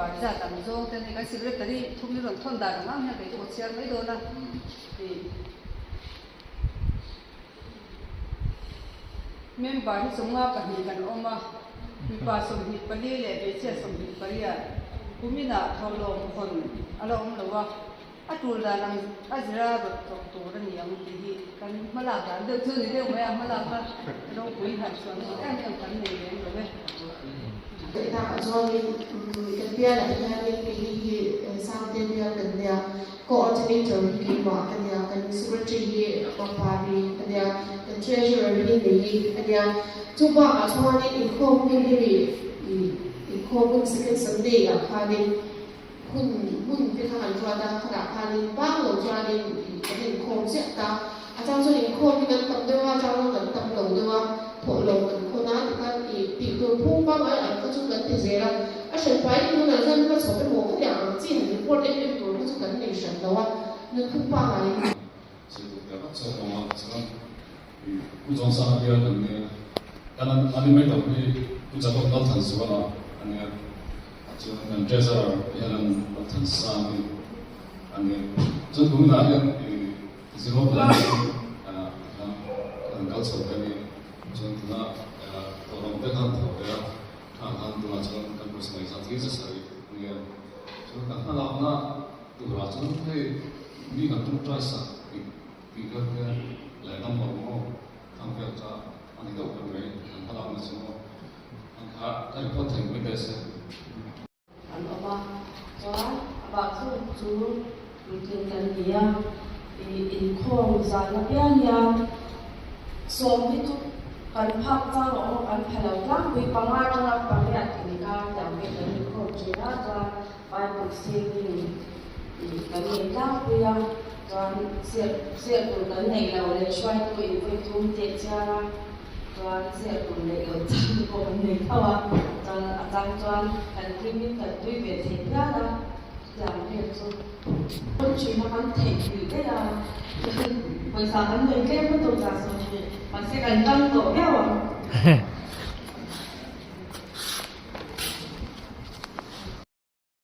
Member zat ang zawng te ani kan secretary thum hi rawn thawn dan ang ang hian kei chu ka chhiar mai dawn a tih. Member hi 52 kan awm a, mipa 24 leh hmeichhia 28 kuminah tholawm hawn a la awm lo a, a tul dan ang a zira rawt thawk tur a ni ang tih hi kan hmalak dan deuh chu a ni deuh mai a, hmalakna ropui han chhuan tur em em kan nei lem lo e. Theihnak ah chuanin kan bialah hianin kei hi Sangte bial kan nia. Coordinator hi keimah a nia, kan Secretary hi Mapari a nia, kan Treasurer hi Neii a nia. Chu bakah chuanin inkhawm hun hi mi inkhawm hun second Sunday ah khanin hun hmun te kha kan ruat a, khatah khanin bang lo chuanin kan inkhawm chiah ta. A chang chuan inkhawm hi kan tam deuh a, a chang chuan kan tam lo deuh a, thawh lo kan khawn a, tikhan ih tih tur phung pangngai ang kha chu kan ti zel a. A hran fai tunah chuan hma chhawp emaw ka tiang ang chi han report em em tur kha chu kan nei hran lo a, nunphung pangngai. Chu ta vak chuan awm a, chuan Pu Zawngsanga bial kan nia, kan an ni mai tak hi Pu Jacob Lalthanzuala a nia, chuan kan Treasurer hian Lalthansang hi a nia, chuan kuminah hian ih Zero balance in tikhan kan kal chho ta ni, chuan tuna tawlawm te khan thaw ve a, khang khan tunah chuan kan pawisa nei zat hi 700 a nia, chuan kan hmalakna turah chuan hei mi kan tawngtai sak tih tih vel te leh dam lo maw khang vel kha a ni deuh ber mai kan hmalakna chu maw ang kha ka report thei mai teh se. An awm a, chuan a bak chu chu puitling kan ni a, ih inkhawm zan apiang hian sawm hi chu kan phak chang a awm a, kan pha lo tlangpui panga atanga pariat inkar tiang hi kan inkhawm thin a, chuan Bible singing ih kan nei tlangpui a, chuan ziak ziak tur kan nei lo leh hruaitu invawi thum teh chiar a. Chuan ziah tur neih loh chang te pawh kan nei tho a, chuan a chang chuan kan hlimin kan tui ve thei phian a, chutiang vel chu. Pawn ṭhina kan theih pui daih a, pawisa kan nei tlem lutuk zah sawn hi, mahse kan ṭang tawh viau ang.